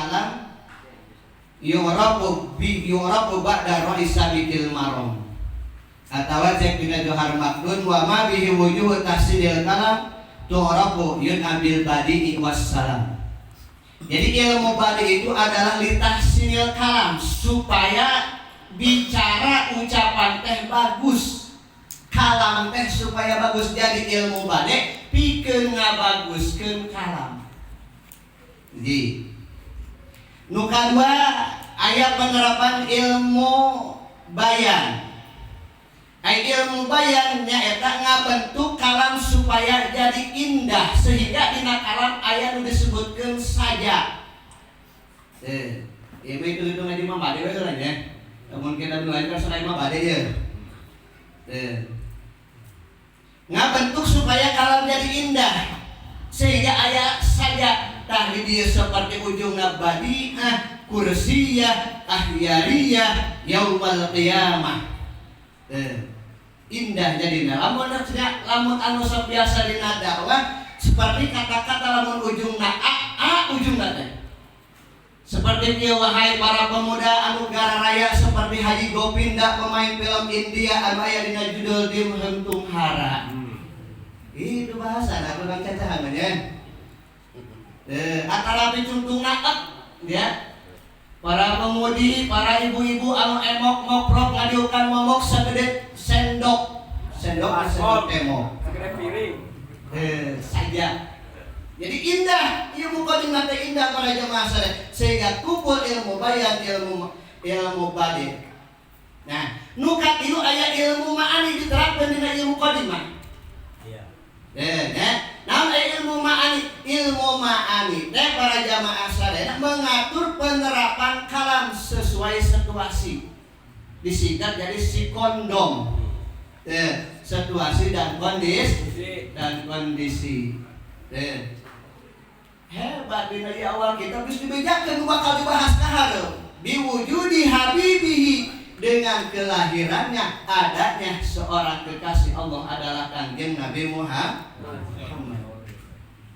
kalam yu'rafu bi yu'rafu ba'da ra'i sabiqil marom. Atawa cek dina Johar Maknun, wa ma bihi wujuhu tahsinil kalam tu'rafu yun'a bil badi'i wassalam. Jadi ilmu badi itu adalah litahsinil kalam, supaya bicara ucapan teh bagus, kalam teh supaya bagus. Jadi ilmu badi pikeun ngabaguskeun kalam. Jadi nu kadua aya penerapan ilmu bayan. Ai ilmu bayan nyaeta ngabentuk kalam supaya jadi indah, sehingga dina kalam aya nu disebutkeun saja. Ieu mah itu ngaji mah bade we lah nya. Lamun kita nu lain kan sae mah bade ye. Ngabentuk supaya kalam jadi indah sehingga aya saja tah di dieu, seperti ujungna badiah, kursiyah, ahyariyah, yaumal qiyamah. Indah jadina. Lamun lamun anu sok biasa dina dakwah, seperti kata-kata lamun ujungna a, a ujungna teh. Seperti kieu, wahai para pemuda anu gararaya seperti Haji Govinda, pemain film India anu aya dina judul Dim Hentung Hara. Itu bahasa aku kan cacahan ya. Atara picungtungna ek ya. Para pemudi, para ibu-ibu anu emok moprok ngadiukan momok segede sendok. Sendok, sendok emok. Segede piring. Saja. Jadi indah, ilmu qadim teh indah, para jemaah sadaya, sehingga kumpul ilmu bayan, ilmu ilmu badi. Nah, nu katilu aya ilmu ma'ani diterapkan dina ilmu qadim mah. Iya. Ya. Naon aya ilmu ma'ani? Ilmu ma'ani teh, para jamaah sadaya, mengatur penerapan kalam sesuai situasi. Disingkat jadi sikondom. Situasi dan kondisi dan kondisi. Hebat dina di awal kita geus dibejakeun bakal dibahas ka hareup. Biwujudi habibihi, dengan kelahirannya, adanya seorang kekasih Allah adalah Kangjeng Nabi Muhammad.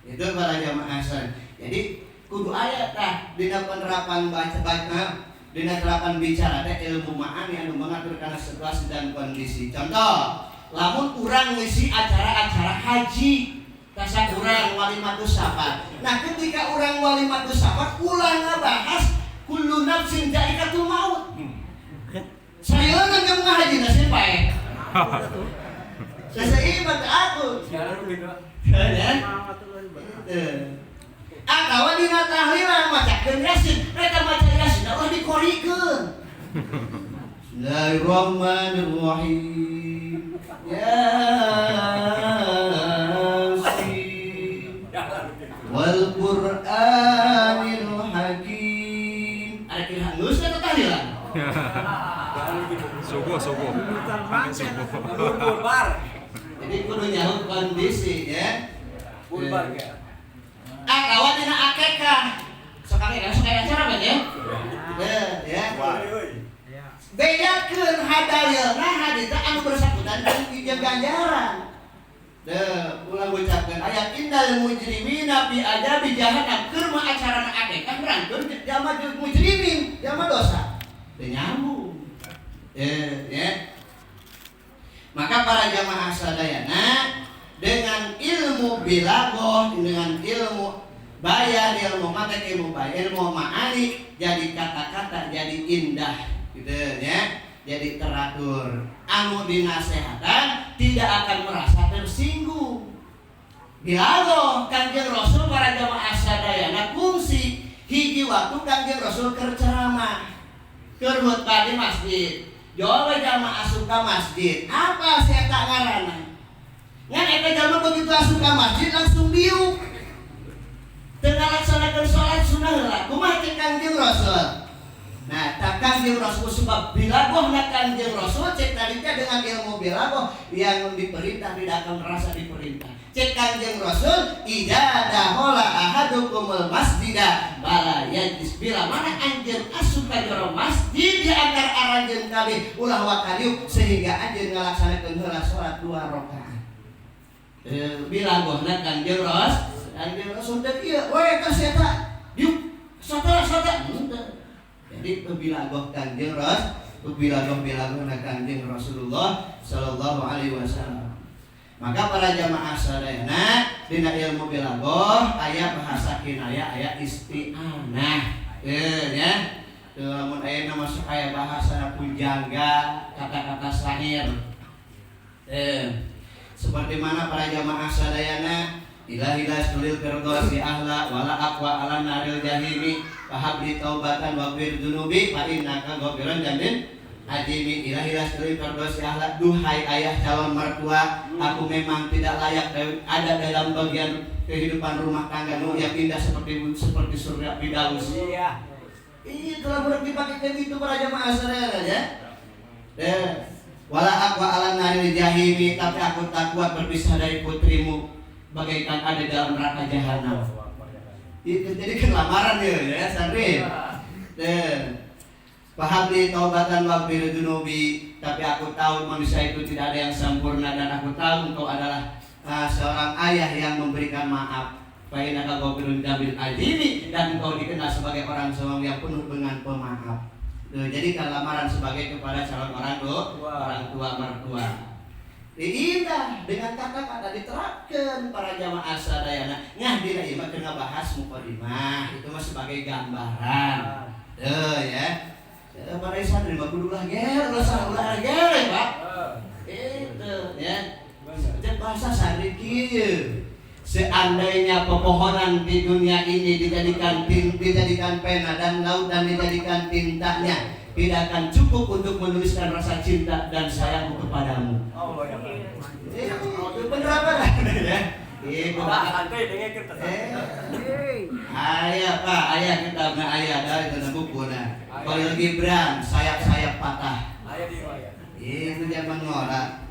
Itu para jamaah sekalian. Jadi kudu aya tah dina penerapan baca baca, dina penerapan bicara teh ilmu ma'ani anu mengatur kana situasi dan kondisi. Contoh, lamun urang ngisi acara-acara haji, tasa urang walimatus safar. Nah, ketika urang walimatus safar, ulah ngabahas kullu nafsin dha'iqatul maut. Saya kan ngahaji nasi pae. Saya aku. Sekarang gitu. Ya. Atawa dina tahlilan macakeun Yasin, mereka maca Yasin ulah dikorikeun. Bismillahirrahmanirrahim. Yasin wal Qur'anil Hakim. Ada kira geus eta tahlilan. Subuh, subuh. Subuh. Bulbar. Jadi kudu nyaho kondisi ya. Bulbar ya. Atawa dina akekah. Sok akekah, sok aya acara kan ya? Ya, ya. Bedakeun hadalilna, hadis anu bersangkutan jeung ganjaran. Deh, ulang ucapkeun ayat innal mujrimina fi adzabi jahannam, keur mah acarana akekah nerangkeun jalma mujrimin, jalma dosa. Teu nyambung. Ya. Maka para jamaah sadayana, dengan ilmu balaghah, dengan ilmu bayan, ilmu mantik, ilmu bayan, ilmu ma'ani, jadi kata-kata jadi indah gitu ya, jadi teratur. Anu dinasehatan tidak akan merasa tersinggung. Balaghah Kanjeng Rasul, para jamaah sadayana, kungsi hiji waktu Kanjeng Rasul keur ceramah, keur khutbah di masjid. Jawab jamaah asup ka masjid. Apa sih eta ngaranna? Ngan eta jalma begitu asup ka masjid langsung diuk. Teu ngalaksanakeun salat sunah heula. Kumaha cek Kanjeng Rasul? Nah, tak Kanjeng Rasul sebab balaghahna Kanjeng Rasul, cek tadi teh dengan ilmu balaghah yang diperintah tidak akan merasa diperintah. Cek Kanjeng Rasul, idza dakhala ahadukumul masjida fala yajlis, bila mana anjeun asup ka jero masjid di antara aranjeun kabeh ulah waka diuk sehingga anjeun ngalaksanakeun heula salat dua rakaat. Balaghahna Kanjeng Rasul, Kanjeng Rasul teh kieu we, eta si eta diuk satala satala. Jadi bilagoh Kanjeng Ras, bilagoh bilagoh Kanjeng Rasulullah sallallahu alaihi wasallam. Maka para jamaah sadayana, dina ilmu bilagoh aya bahasa kinaya, aya isti'anah. Ya. Tuh, lamun aya masuk aya bahasa pujangga, kata-kata syair. Seperti mana para jamaah sadayana, ilahi lastu lil firdausi ahla wala aqwa ala naril jahimi fahabli taubatan wa fir dzunubi fa innaka ghafirun jamil ajimi. Ilahi lastu lil firdausi ahla, duhai ayah calon mertua, aku memang tidak layak ada dalam bagian kehidupan rumah tangga nu yang indah seperti seperti surga Firdaus. Iya. Itu lah budak dipakai kayak gitu para jamaah sadayana ya. Wala aqwa ala naril jahimi, tapi aku tak kuat berpisah dari putrimu bagaikan ada dalam neraka jahanam. Itu jadi kan lamaran ya, ya santri. Fahabli taubatan wa dzunubi, tapi aku tahu manusia itu tidak ada yang sempurna dan aku tahu engkau adalah seorang ayah yang memberikan maaf. Fa innaka ghafirun jamil azimi, dan engkau dikenal sebagai orang seorang yang penuh dengan pemaaf. Tuh, jadi kan lamaran sebagai kepada calon orang tua mertua. Indah dengan kata-kata diterapkan para jamaah sadayana. Ngah dina ieu mah keur ngabahas mukadimah, itu mah sebagai gambaran. Tuh ya. Ya, para santri mah kudu ulah ger, ulah salah ulah ger, Pak. Itu ya. Cek bahasa santri kieu. Seandainya pepohonan di dunia ini dijadikan pena dan lautan dijadikan tintanya, tidak akan cukup untuk menuliskan rasa cinta dan sayangku kepadamu. Allah ya. Itu penerapan ya. Itu. Pak, santai dengekeun teh. Ayah Pak, ayah kitabna ayah dari dalam buku nah. Khalil Gibran, sayap-sayap patah. Aya di ya. Itu zaman ngora.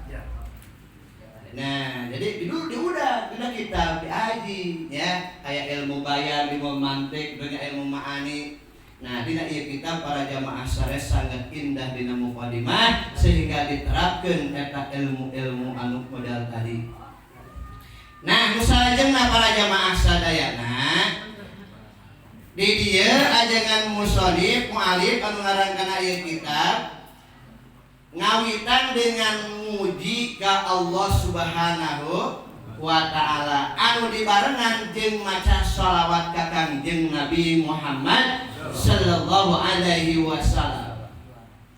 Nah, jadi dulu di udah kitab diaji ya, kayak ilmu bayan, ilmu mantik, dunia ilmu ma'ani. Nah, dina ieu kitab para jamaah sares sangat indah dina mukadimah sehingga diterapkeun eta ilmu-ilmu anu modal tadi. Nah, nu salajengna para jamaah sadayana, di dieu ajengan musonif mualif anu ngarang kana ieu kitab ngawitan dengan muji ka Allah Subhanahu wa taala anu dibarengan jeung maca sholawat ka Kangjeng Nabi Muhammad sallallahu alaihi wasallam.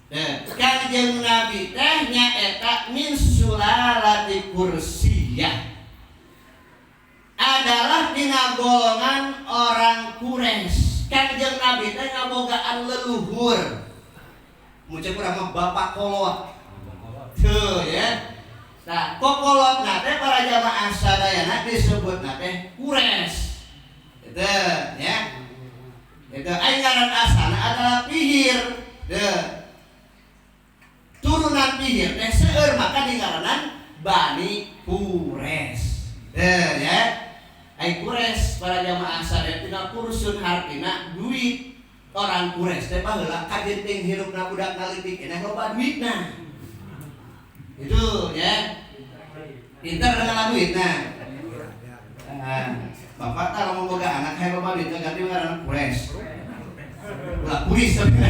Eh, Kangjeng Nabi teh nyaeta min sulalati kursiyah, adalah dina golongan orang Quraisy. Kangjeng Nabi teh ngabogaan leluhur. Mun cek urang mah bapak kolot. Tuh ya. Nah, kokolot teh para jamaah sadayana disebut teh Quraisy. Itu ya. Itu aing ngaran asalna adalah Fihir. Tuh. Turunan Fihir teh seueur, maka dingaranan Bani Quraisy. Tuh ya. Ai Quraisy para jamaah sadayana tina kursun hartina duit. Orang Quraisy teh baheula kajenting hirupna budak leutik keneh loba duitna. Itu ya. Pinter dengan duitna. Ah, bapak tak lamun boga anak hayang loba duit ganti ngaranna Quraisy. Ulah kuris tapi.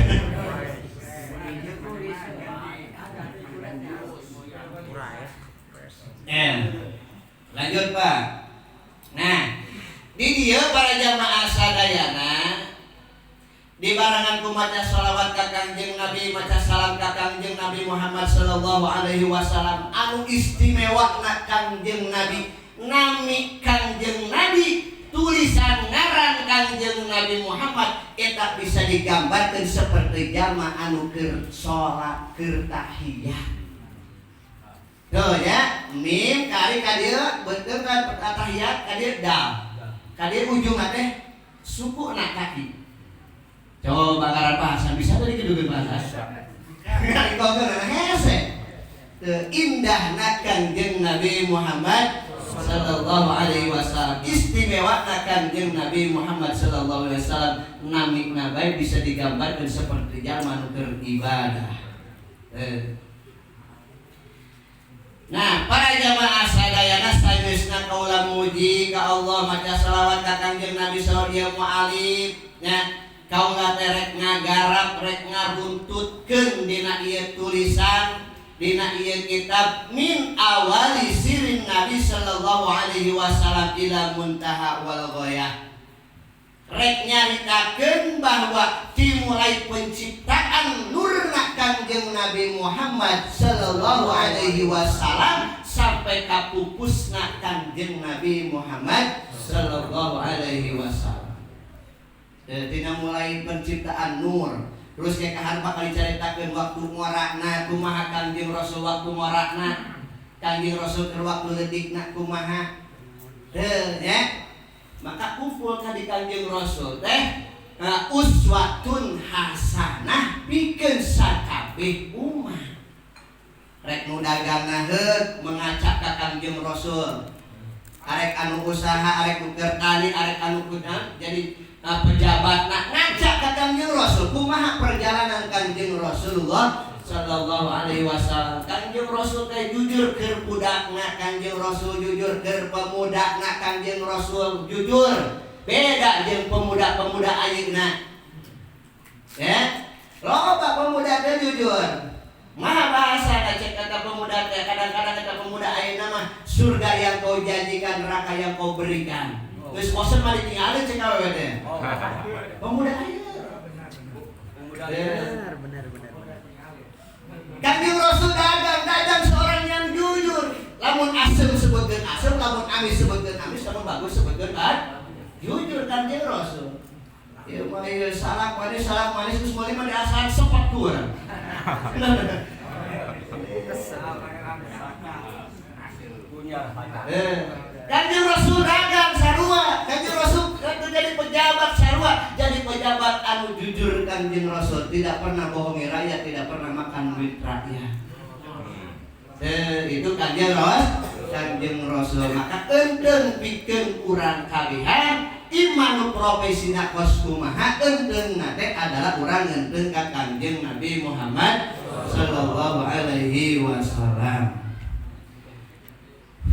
Eh. Lanjut, Pak. Nah, di dieu para jamaah sadayana dibarengan ku maca sholawat ka Kangjeng Nabi, maca salam ka Kangjeng Nabi Muhammad sallallahu alaihi wasallam anu istimewa na Kangjeng Nabi, nami Kangjeng Nabi, tulisan ngaran Kangjeng Nabi Muhammad eta bisa digambarkan seperti jalma anu keur salat, keur tahiyat. Tuh ya, mim kari ka dieu beuteung kan tahiyat ka dieu dal. Ka dieu ujungna teh suku na kaki. Coba ngaran bahasa bisa tadi keduga bahasa. Kali kau hese. Indah Kangjeng Nabi Muhammad sallallahu alaihi wasallam. Istimewa Kangjeng Nabi Muhammad sallallahu alaihi wasallam, nami nabai bisa digambarkan seperti jalma nu keur ibadah. Nah, para jamaah sadayana sageusna kaula muji ka Allah, maca selawat ka Kangjeng Nabi sallallahu alaihi nya. Kaula teh rek ngagarap, rek ngaruntutkeun dina ieu tulisan, dina ieu kitab, min awali sirin Nabi sallallahu alaihi wasallam ila muntaha wal ghayah. Rek nyaritakeun bahwa dimulai penciptaan nurna Kangjeng Nabi Muhammad sallallahu alaihi wasallam sampai ka pupusna Kangjeng Nabi Muhammad sallallahu alaihi wasallam. Tina mulai penciptaan nur terus kayak kaharep bakal dicaritakeun waktu ngorakna kumaha Kangjeng Rasul, waktu ngorakna Kangjeng Rasul keur waktu leutikna kumaha. Teu ya, maka kumpul ka di Kangjeng Rasul teh, nah, uswatun hasanah pikeun sakabeh umat. Rek nu dagangna heuk mengaca ka Kangjeng Rasul, arek anu usaha, arek nu keur tani, arek anu kuda jadi, nah, pejabat, nah, ngaca ka Kangjeng Rasul kumaha perjalanan Kangjeng Rasulullah sallallahu alaihi wasallam. Kangjeng Rasul teh jujur keur budakna, Kangjeng Rasul jujur keur pemudana, Kangjeng Rasul jujur beda jeung pemuda-pemuda ayeuna ya. Loba pemuda teh jujur mah bahasa cek kata pemuda teh, kadang-kadang kata pemuda ayeuna mah, "Surga yang kau janjikan, neraka yang kau berikan." Geus bosen mah ditinggalin cek awewe teh. Oh. Pemuda ayeuna. Pemuda. Ya. Benar, benar, benar, benar. Kanjeng Rasul dagang, dagang seorang yang jujur. Lamun asem sebutkeun asem, lamun amis sebutkeun amis, lamun bagus sebutkeun kan. Jujur Kanjeng Rasul. Ya mah ieu salak manis, salak manis, geus meuli mah diasaan sepet ku urang. Kesel. Punya. Eh, Kanjeng Rasul dagang sarua, Kanjeng Rasul jadi pejabat sarua, jadi pejabat anu jujur Kanjeng Rasul, tidak pernah bohongi rakyat, tidak pernah makan duit rakyat. Eh, itu Kanjeng Rasul, Kanjeng Rasul. Maka eungkeung pikeun urang kabihan iman nu profesina kos kumaha, eungkeung teh adalah urang ngeunteung ka Kanjeng Nabi Muhammad sallallahu alaihi wasallam.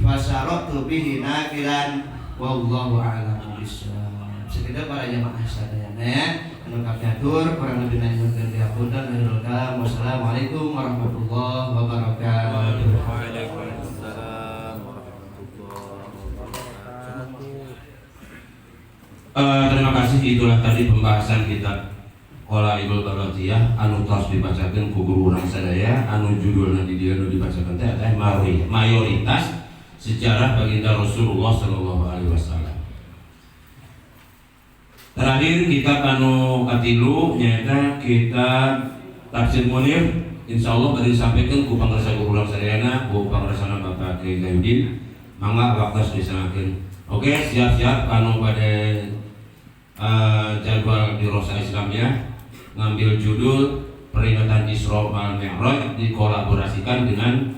Fasaratu bihi nakilan, wallahu a'lam bissawab. Sekitar para jamaah sadayana ya anu kapihatur, kurang lebih nyuhunkeun dihapunten. Akhirul kalam, wassalamualaikum warahmatullahi wabarakatuh. Waalaikumsalam warahmatullahi wabarakatuh. Terima kasih, itulah tadi pembahasan kitab Qalaidul Barotiyah anu tos dibacakeun ku guru urang sadaya, anu judulna di dieu anu dibacakeun teh teh mayoritas sejarah baginda Rasulullah sallallahu alaihi wasallam. Terakhir kitab anu katilu nyaeta kitab Tafsir Munir, insyaallah bade disampaikan ku pangersa guru urang sadayana, ku pangersana Bapak Kiai Zayudin. Mangga waktu disanggakeun. Oke, siap-siap kanu pada jadwal di Rosa Islamnya ngambil judul peringatan Isra wal Mi'raj dikolaborasikan dengan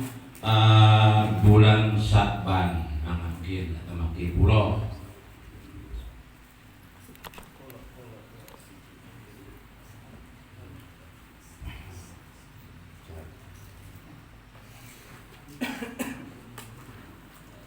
bulan Sya'ban. Nah, mungkin atau makin pulau.